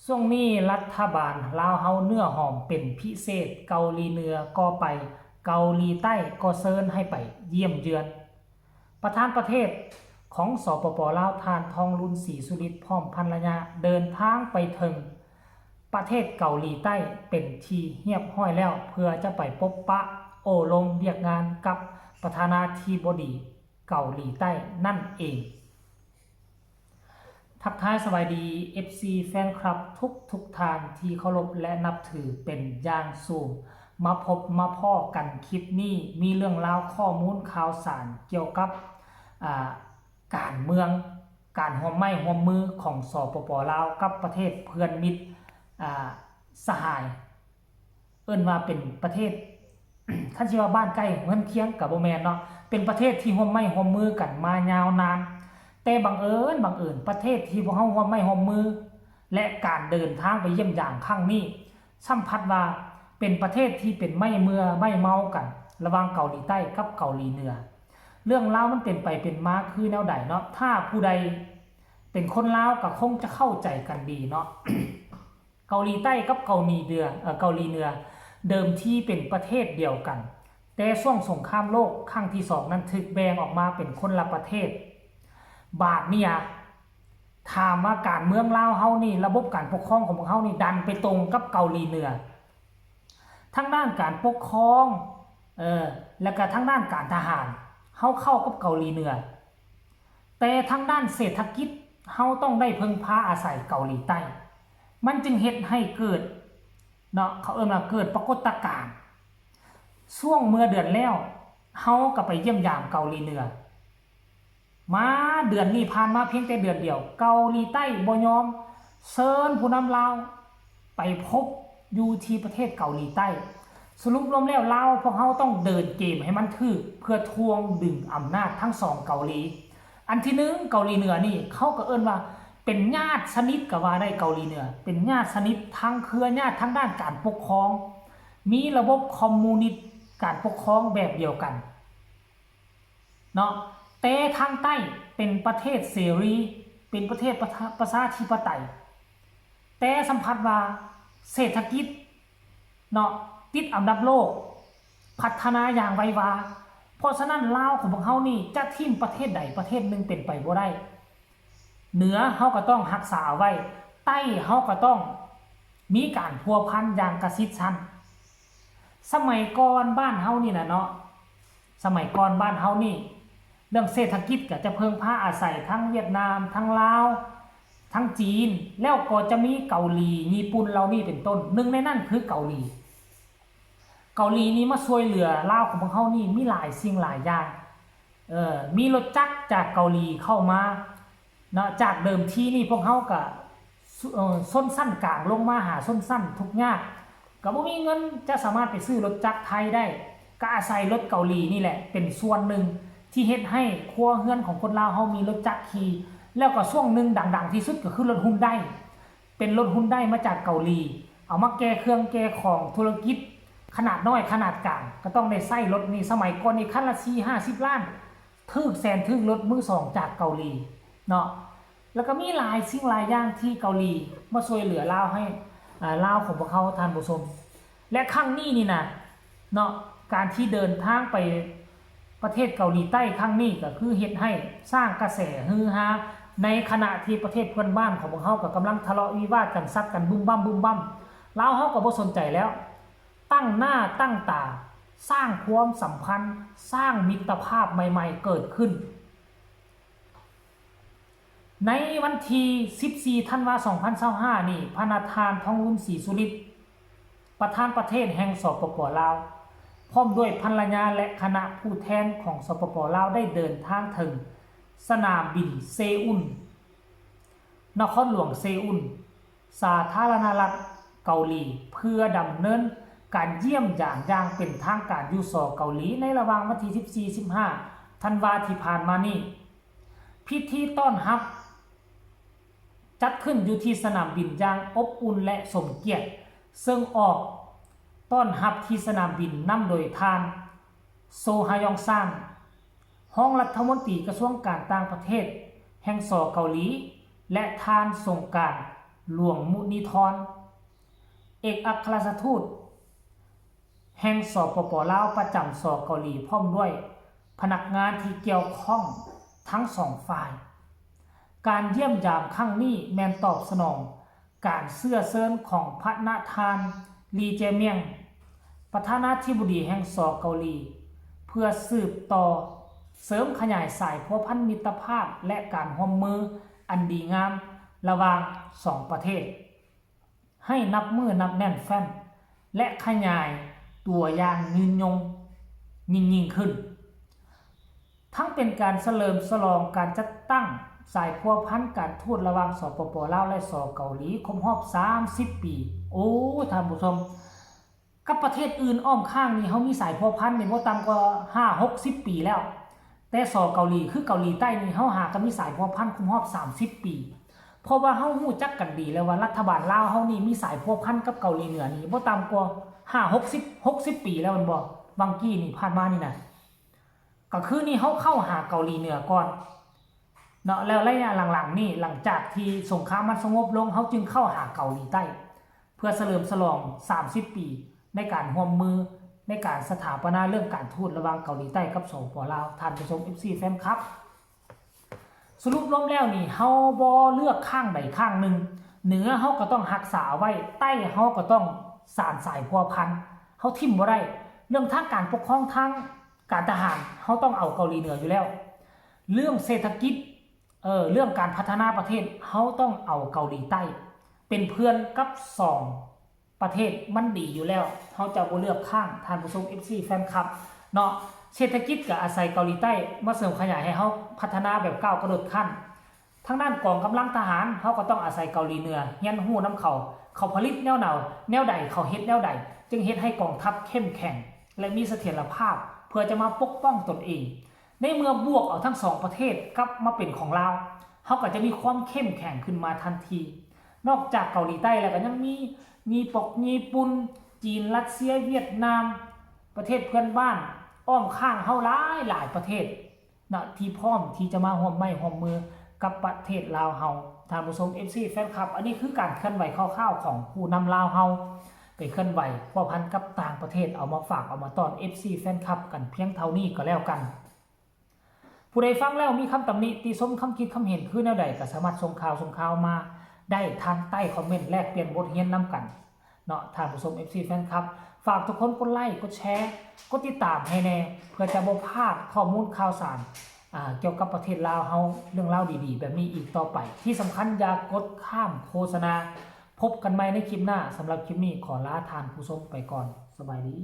ຊ່ວງນີ້ລັດຖະບານລາວເຮົາເນື້ອຫອມເປັນພິເສດ, ເກົາຫຼີເໜືອກໍໄປ, ເກົາຫຼີໃຕ້ກໍເຊີນໃຫ້ໄປຢ້ຽມເຢືອນ. ປະທານປະເທດຂອງ ສປປ ລາວ ທ່ານ ທອງລຸນ ສີສຸລິດ ພ້ອມພັນລະຍາ ເດີນທາງໄປເຖິງປະເທດເກົາຫຼີໃຕ້ເປັນທີ່ຮຽບຮ້ອຍແລ້ວ ເພື່ອຈະໄປພົບປະໂອ້ລົມວຽກງານກັບປະທານາທິບໍດີເກົາຫຼີໃຕ້ນັ້ນເອງ. ທັກທາຍສະບາຍດີ ເອັຟຊີ ແຟນຄລັບທຸກໆທ່ານທີ່ເຄົາລົບ ແລະ ນັບຖືເປັນຢ່າງສູງ. ມາພົບມາພໍ້ກັນຄລິບນີ້ ມີເລື່ອງລາວຂໍ້ມູນຂ່າວສານກ່ຽວກັບ ອ່າ ການເມືອງ, ການຮ່ວມໄມ້ຮ່ວມມືຂອງ ສປປ ລາວ ກັບປະເທດເພື່ອນມິດ, ອ່າ ສະຫາຍ. ເອີ້ນວ່າເປັນປະເທດ, ຄັນຊິວ່າບ້ານໃກ້ເຮືອນຄຽງກໍບໍ່ແມ່ນເນາະ, ເປັນປະເທດທີ່ຮ່ວມໄມ້ຮ່ວມມືກັນມາຍາວນານ. ແຕ່ບັງເອີນ, ບັງເອີນ ປະເທດທີ່ພວກເຮົາຮ່ວມໄມ້ຮ່ວມມື ແລະ ການເດີນທາງໄປຢ້ຽມຢາມຄັ້ງນີ້ ສຳພັດວ່າເປັນປະເທດທີ່ເປັນໄມ້ເມື່ອໄມ້ເມົາກັນ ລະຫວ່າງເກົາຫຼີໃຕ້ກັບເກົາຫຼີເໜືອ. ເລື່ອງລາວມັນເປັນໄປເປັນມາຄືແນວໃດເນາະ? ຖ້າຜູ້ໃດເປັນຄົນລາວກໍຄົງຈະເຂົ້າໃຈກັນດີເນາະ. ເກົາຫຼີໃຕ້ກັບເກົາຫຼີເໜືອ, ເອີ ເກົາຫຼີເໜືອ ເດີມທີເປັນປະເທດດຽວກັນ, ແຕ່ຊ່ວງສົງຄາມໂລກຄັ້ງທີສອງນັ້ນຖືກແບ່ງອອກມາເປັນຄົນລະປະເທດ. ບາດນີ້ອະ ຖາມວ່າການເມືອງລາວເຮົານີ້, ລະບົບການປົກຄອງຂອງພວກເຮົານີ້ ດັນໄປຕົງກັບເກົາຫຼີເໜືອ. ທາງດ້ານການປົກຄອງ, ເອີ ແລະກະທາງດ້ານການທະຫານ ເຮົາເຂົ້າກັບເກົາຫຼີເໜືອ. ແຕ່ທາງດ້ານເສດຖະກິດ ເຮົາຕ້ອງໄດ້ເພິ່ງພາອາໄສເກົາຫຼີໃຕ້. ມັນຈຶ່ງເຮັດໃຫ້ເກີດເນາະ, ເຂົາເອີ້ນວ່າເກີດປາກົດຕະການ. ຊ່ວງເມື່ອເດືອນແລ້ວ ເຮົາກໍໄປຢ້ຽມຢາມເກົາຫຼີເໜືອ. ມາເດືອນນີ້ ຜ່ານມາພຽງແຕ່ເດືອນດຽວ ເກົາຫຼີໃຕ້ບໍ່ຍອມເຊີນຜູ້ນຳລາວໄປພົບຢູ່ທີ່ປະເທດເກົາຫຼີໃຕ້. ສະຫຼຸບລວມແລ້ວ ລາວພວກເຮົາຕ້ອງເດີນເກມໃຫ້ມັນຖືກ ເພື່ອທວງດຶງອຳນາດທັງສອງເກົາຫຼີ. ອັນທີໜຶ່ງ ເກົາຫຼີເໜືອນີ້ ເຂົາກໍເອີ້ນວ່າເປັນຍາດສະໜິດກໍວ່າໄດ້, ເກົາຫຼີເໜືອເປັນຍາດສະໜິດ ທັງເຄືອຍາດທາງດ້ານການປົກຄອງ, ມີລະບົບຄອມມູນິດ ການປົກຄອງແບບດຽວກັນ ເນາະ. ແຕ່ທາງໃຕ້ເປັນປະເທດເສລີ, ເປັນປະເທດປະຊາທິປະໄຕ, ແຕ່ສຳພັດວ່າເສດຖະກິດເນາະ ຕິດອັນດັບໂລກ, ພັດທະນາຢ່າງໄວວາ. ເພາະສະນັ້ນ ລາວຂອງພວກເຮົານີ້ຈະຖິ້ມປະເທດໃດປະເທດໜຶ່ງເປັນໄປບໍ່ໄດ້. ເໜືອເຮົາກໍຕ້ອງຮັກສາເອົາໄວ້, ໃຕ້ເຮົາກໍຕ້ອງມີການພົວພັນຢ່າງກະຊິດຊັນ. ສະໄໝກ່ອນບ້ານເຮົານີ້ນະເນາະ, ສະໄໝກ່ອນບ້ານເຮົານີ້ ເລື່ອງເສດຖະກິດກໍຈະເພິ່ງພາອາໄສທັງຫວຽດນາມ, ທັງລາວ, ທັງຈີນ, ແລ້ວກໍຈະມີເກົາຫຼີ, ຍີ່ປຸ່ນເຫຼົ່ານີ້ເປັນຕົ້ນ. ໜຶ່ງໃນນັ້ນຄືເກົາຫຼີ. ເກົາຫຼີນີ້ມາຊ່ວຍເຫຼືອລາວຂອງພວກເຮົານີ້ມີຫຼາຍສິ່ງຫຼາຍຢ່າງ. ເອີ ມີລົດຈັກຈາກເກົາຫຼີເຂົ້າມາເນາະ, ຈາກເດີມທີນີ້ພວກເຮົາກະ ເອີ ຊົນຊັ້ນກາງລົງມາຫາຊົນຊັ້ນທຸກຍາກ ກະບໍ່ມີເງິນຈະສາມາດໄປຊື້ລົດຈັກໄທໄດ້, ກະອາໄສລົດເກົາຫຼີນີ້ແຫຼະເປັນສ່ວນໜຶ່ງທີ່ເຮັດໃຫ້ຄົວເຮືອນຂອງຄົນລາວເຮົາມີລົດຈັກຂີ່. ແລ້ວກໍຊ່ວງໜຶ່ງດັງໆທີ່ສຸດກໍຄືລົດຮຸນໄດ, ເປັນລົດຮຸນໄດມາຈາກເກົາຫຼີ, ເອົາມາແກ່ເຄື່ອງແກ່ຂອງທຸລະກິດຂະໜາດນ້ອຍຂະໜາດກາງ ກໍຕ້ອງໄດ້ໃຊ້ລົດນີ້. ສະໄໝກ່ອນນີ້ຄັນລະສີ່ຫ້າສິບລ້ານ, ຖືກແສນ ຖືກລົດມືສອງຈາກເກົາຫຼີເນາະ. ແລ້ວກໍມີຫຼາຍສິ່ງຫຼາຍຢ່າງທີ່ເກົາຫຼີມາຊ່ວຍເຫຼືອລາວໃຫ້ ອາ ລາວຂອງພວກເຮົາ ທ່ານຜູ້ຊົມ. ແລະ ຄັ້ງນີ້ນີ້ນະເນາະ, ການທີ່ເດີນທາງໄປປະເທດເກົາຫຼີໃຕ້ຄັ້ງນີ້ ກໍຄືເຮັດໃຫ້ສ້າງກະແສຮືຮາ ໃນຂະນະທີ່ປະເທດເພື່ອນບ້ານຂອງພວກເຮົາກໍກຳລັງທະເລາະວິວາດກັນ ຊັດກັນບຶ້ມບັ້ມບຶ້ມບັ້ມ. ລາວເຮົາກໍບໍ່ສົນໃຈແລ້ວ, ຕັ້ງໜ້າຕັ້ງຕາສ້າງຄວາມສຳພັນ, ສ້າງມິດຕະພາບໃໝ່ໆເກີດຂຶ້ນ. ໃນວັນທີສິບສີ່ ທັນວາ ສອງພັນຊາວຫ້ານີ້, ພະນະທ່ານ ທອງລຸນ ສີສຸລິດ ປະທານປະເທດແຫ່ງ ສປປ ລາວ ພ້ອມດ້ວຍພັນລະຍາ ແລະ ຄະນະຜູ້ແທນຂອງ ສປປ ລາວ ໄດ້ເດີນທາງເຖິງສະໜາມບິນເຊອຸນ, ນະຄອນຫຼວງເຊອຸນ, ສາທາລະນະລັດເກົາຫຼີ ເພື່ອດຳເນີນການຢ້ຽມຢາມຢ່າງເປັນທາງການຢູ່ ສ ເກົາຫຼີ ໃນລະຫວ່າງວັນທີສິບສີ່ ສິບຫ້າ ທັນວາທີ່ຜ່ານມານີ້. ພິທີຕ້ອນຮັບຈັດຂຶ້ນຢູ່ທີ່ສະໜາມບິນຢ່າງອົບອຸ່ນ ແລະ ສົມກຽດ, ເຊິ່ງອອກຕ້ອນຮັບທີ່ສະໜາມບິນນຳໂດຍທ່ານ ໂຊຮາຍອງຊານ ຮອງລັດຖະມົນຕີກະຊວງການຕ່າງປະເທດແຫ່ງ ສ ເກົາຫຼີ ແລະ ທ່ານ ສົງການ ຫຼວງມຸນີທອນ ເອກອັກຄະລັດຖະທູດແຫ່ງ ສປປ ລາວ ປະຈຳ ສ ເກົາຫຼີ ພ້ອມດ້ວຍພະນັກງານທີ່ກ່ຽວຂ້ອງທັງສອງຝ່າຍ. ການຢ້ຽມຢາມຄັ້ງນີ້ແມ່ນຕອບສະໜອງການເຊື້ອເຊີນຂອງພະນະທ່ານ ລີ ເຈມຽງ ປະທານາທິບໍດີແຫ່ງ ສ ເກົາຫຼີ ເພື່ອສືບຕໍ່ເສີມຂະຫຍາຍສາຍພົວພັນມິດຕະພາບ ແລະ ການຮ່ວມມືອັນດີງາມລະຫວ່າງສອງປະເທດ ໃຫ້ນັບມື້ນັບແໜ້ນແຟ້ນ ແລະ ຂະຫຍາຍຕົວຢ່າງຍືນຍົງຍິ່ງໆຂຶ້ນ. ທັງເປັນການສະເຫຼີມສະຫຼອງການຈັດຕັ້ງສາຍພົວພັນການທູດລະຫວ່າງ ສປປ ລາວ ແລະ ສ ເກົາຫຼີ ຄົບຮອບສາມສິບປີ. ໂອ້ ທ່ານຜູ້ຊົມ, ກັບປະເທດອື່ນອ້ອມຂ້າງນີ້ ເຮົາມີສາຍພົວພັນນີ້ບໍ່ຕ່ຳກວ່າຫ້າຫົກສິບປີແລ້ວ, ແຕ່ ສ ເກົາຫຼີ ຄືເກົາຫຼີໃຕ້ນີ້ ເຮົາຫາກໍມີສາຍພົວພັນຄົບຮອບສາມສິບປີ. ເພາະວ່າເຮົາຮູ້ຈັກກັນດີແລ້ວວ່າ ລັດຖະບານລາວເຮົານີ້ມີສາຍພົວພັນກັບເກົາຫຼີເໜືອນີ້ບໍ່ຕ່ຳກວ່າຫ້າຫົກສິບ ຫົກສິບປີແລ້ວແມ່ນບໍ່? ຫວ່າງກີ້ນີ້ ຜ່ານມານີ້ນະ ກໍຄືນີ້ເຮົາເຂົ້າຫາເກົາຫຼີເໜືອກ່ອນເນາະ, ແລ້ວໄລຍະຫຼັງໆນີ້ ຫຼັງຈາກທີ່ສົງຄາມມັນສະຫງົບລົງ ເຮົາຈຶ່ງເຂົ້າຫາເກົາຫຼີໃຕ້ ເພື່ອສະເຫຼີມສະຫຼອງສາມສິບປີໃນການຮ່ວມມື ໃນການສະຖາປະນາເລື່ອງການທູດລະຫວ່າງເກົາຫຼີໃຕ້ກັບ ສປປ ລາວ. ທ່ານຜູ້ຊົມ ເອັຟຊີ ແຟນຄລັບ, ສະຫຼຸບລວມແລ້ວນີ້ ເຮົາບໍ່ເລືອກຂ້າງໃດຂ້າງໜຶ່ງ, ເໜືອເຮົາກໍຕ້ອງຮັກສາເອົາໄວ້, ໃຕ້ເຮົາກໍຕ້ອງສານສາຍພົວພັນ, ເຮົາຖິ້ມບໍ່ໄດ້. ເລື່ອງທາງການປົກຄອງ ທາງການທະຫານ ເຮົາຕ້ອງເອົາເກົາຫຼີເໜືອຢູ່ແລ້ວ, ເລື່ອງເສດຖະກິດ ເອີ ເລື່ອງການພັດທະນາປະເທດ ເຮົາຕ້ອງເອົາເກົາຫຼີໃຕ້ເປັນເພື່ອນກັບສອງປະເທດ ມັນດີຢູ່ແລ້ວ, ເຮົາຈະບໍ່ເລືອກຂ້າງ. ທ່ານຜູ້ຊົມ ເອັຟຊີ ແຟນຄລັບເນາະ, ເສດຖະກິດກໍອາໄສເກົາຫຼີໃຕ້ມາເສີມຂະຫຍາຍໃຫ້ເຮົາພັດທະນາແບບກ້າວກະໂດດຂັ້ນ. ທາງດ້ານກອງກຳລັງທະຫານ ເຮົາກໍຕ້ອງອາໄສເກົາຫຼີເໜືອ, ຮຽນຮູ້ນຳເຂົາ, ເຂົາຜະລິດແນວໃດ, ແນວໃດ, ເຂົາເຮັດແນວໃດ, ຈຶ່ງເຮັດໃຫ້ກອງທັບເຂັ້ມແຂງ ແລະ ມີສະຖຽນລະພາບ ເພື່ອຈະມາປົກປ້ອງຕົນເອງ. ໃນເມື່ອບວກເອົາທັງສອງປະເທດກັບມາເປັນຂອງລາວ, ເຮົາກໍຈະມີຄວາມເຂັ້ມແຂງຂຶ້ນມາທັນທີ. ນອກຈາກເກົາຫຼີໃຕ້ແລ້ວ ກໍຍັງມີຍີ່ປົກຍີ່ປຸ່ນ, ຈີນ, ຣັດເຊຍ, ຫວຽດນາມ, ປະເທດເພື່ອນບ້ານອ້ອມຂ້າງເຮົາຫຼາຍໆປະເທດເນາະ ທີ່ພ້ອມທີ່ຈະມາຮ່ວມໄມ້ຮ່ວມມືກັບປະເທດລາວເຮົາ. ທ່ານຜູ້ຊົມ ເອັຟຊີ ແຟນຄລັບ, ອັນນີ້ຄືການເຄື່ອນໄຫວຄ່າວໆຂອງຜູ້ນຳລາວເຮົາ ໄປເຄື່ອນໄຫວພົວພັນກັບຕ່າງປະເທດ ເອົາມາຝາກເອົາມາຕ້ອນ ເອັຟຊີ ແຟນຄລັບ ກັນພຽງເທົ່ານີ້ກໍແລ້ວກັນ. ຜູ້ໃດຟັງແລ້ວມີຄຳຕຳໜິຕິຊົມ, ຄຳຄິດຄຳເຫັນຄືແນວໃດ ກໍສາມາດສົ່ງຂ່າວ ສົ່ງຂ່າວມາໄດ້ທາງໃຕ້ຄອມເມັນ ແລກປ່ຽນບົດຮຽນນຳກັນເນາະ. ທ່ານຜູ້ຊົມ ເອັຟຊີ ແຟນຄລັບ, ຝາກທຸກຄົນກົດໄລ ກົດແຊ ກົດຕິດຕາມໃຫ້ແດ່ ເພື່ອຈະບໍ່ພາດຂໍ້ມູນຂ່າວສານ ອ່າ ກ່ຽວກັບປະເທດລາວເຮົາ, ເລື່ອງລາວດີໆແບບນີ້ອີກຕໍ່ໄປ. ທີ່ສຳຄັນ ຢ່າກົດຂ້າມໂຄສະນາ. ພົບກັນໃໝ່ໃນຄລິບໜ້າ. ສຳລັບຄລິບນີ້ ຂໍລາທ່ານຜູ້ຊົມໄປກ່ອນ. ສະບາຍດີ.